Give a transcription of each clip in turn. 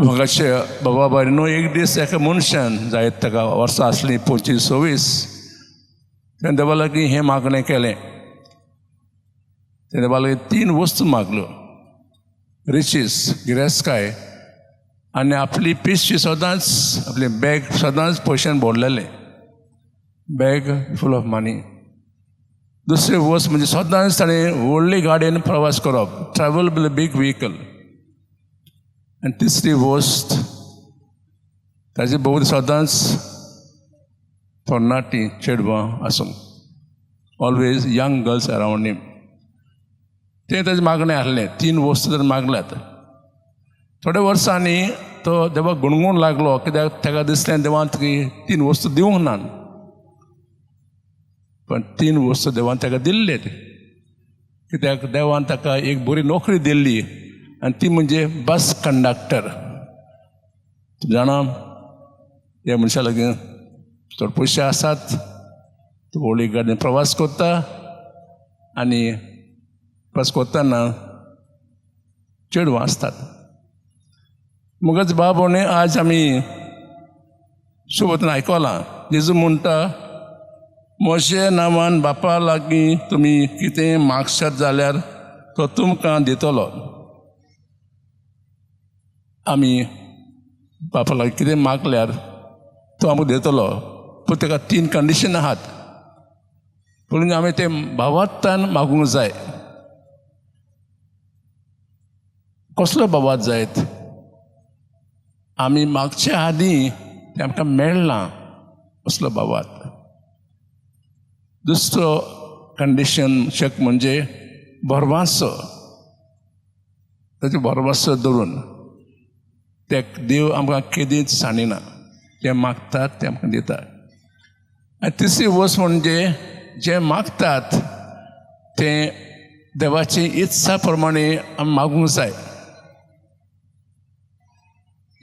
मोगाचे बाबा बायनो, एक दीस एका मनशान, जायत ताका वर्सां आसलीं 25 26, तेणें देवा लागीं हें मागणें केलें. तेणें देवा लागीं तीन वस्तू मागल्यो: रिचीस, गिरेस्तकाय, आनी आपली पिशवी सदांच, आपली बॅग सदांच पयशान भरलेलें, बॅग फूल ऑफ मनी. दुसरी वस्त म्हणजे सदांच ताणें व्हडली गाडयेन प्रवास करप, ट्रॅवल बील बीग व्हिकल. आनी तिसरी वस्त, ताजे भोंवती सदांच तरणाटी चेडवां आसूंक, always young girls around him. तें ताजें मागणें आसलें. तीन वस्तू ताणें मागल्यात. थोड्या वर्सांनी तो देवाक गुणगूण लागलो, कित्याक ताका दिसलें देवान तुका तीन वस्तू दिवंक ना. पण तीन वस्तू देवान ताका दिल्ले, कित्याक देवान ताका एक बरी नोकरी दिल्ली आनी ती म्हणजे बस कंडक्टर. जाणा, ह्या मनशा लागीं चड पयशे आसात, तो व्हडली गाडयेन प्रवास करता आनी प्रवास करतना चेडवां आसतात. मगच बाब, आज आमी शुभवचन आयकलां. जेजू म्हणटा, "म्हजे नांवान बापा लागीं तुमी कितें मागशात जाल्यार तो तुमकां दितलो." आमी बापा लागीं कितें मागल्यार तो आमकां दितलो, पूण ताका तीन कंडिशन आहात. पूण आमी तें भावार्थान मागूंक जाय. कसलो भावार्थ जायत? आमी मागचे आदीं तें आमकां मेळ्ळां असलो भावार्थ. दुसरो कंडिशन शक म्हणजे भरवासो. ताचो भरवासो धरून ते देव आमकां केदींच सांडिना, जें मागतात तें आमकां दिता. आनी तिसरी वस्त म्हणजे जें मागतात तें देवाची इत्सा प्रमाणे आमी मागूंक जाय.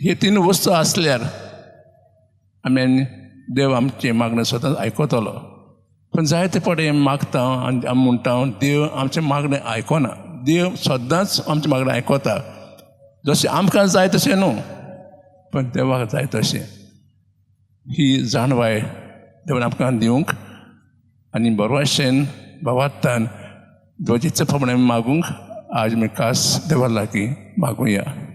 हे तीन वस्तू आसल्यार आमी देव आमचें मागणें स्वता आयकतलो. पूण जायते फावटी आमी मागता आनी आमी म्हणटा, देव आमचें मागणें आयकना. देव सदांच आमचें मागणें आयकता, जशें आमकां जाय तशें न्हू, पण देवाक जाय तशें. ही जाणवाय देवान आमकां दिवंक आनी बरोशेन भावार्थान देवाचे इत्सा प्रमाणे मागूंक आज आमी खास देवा लागीं मागुया.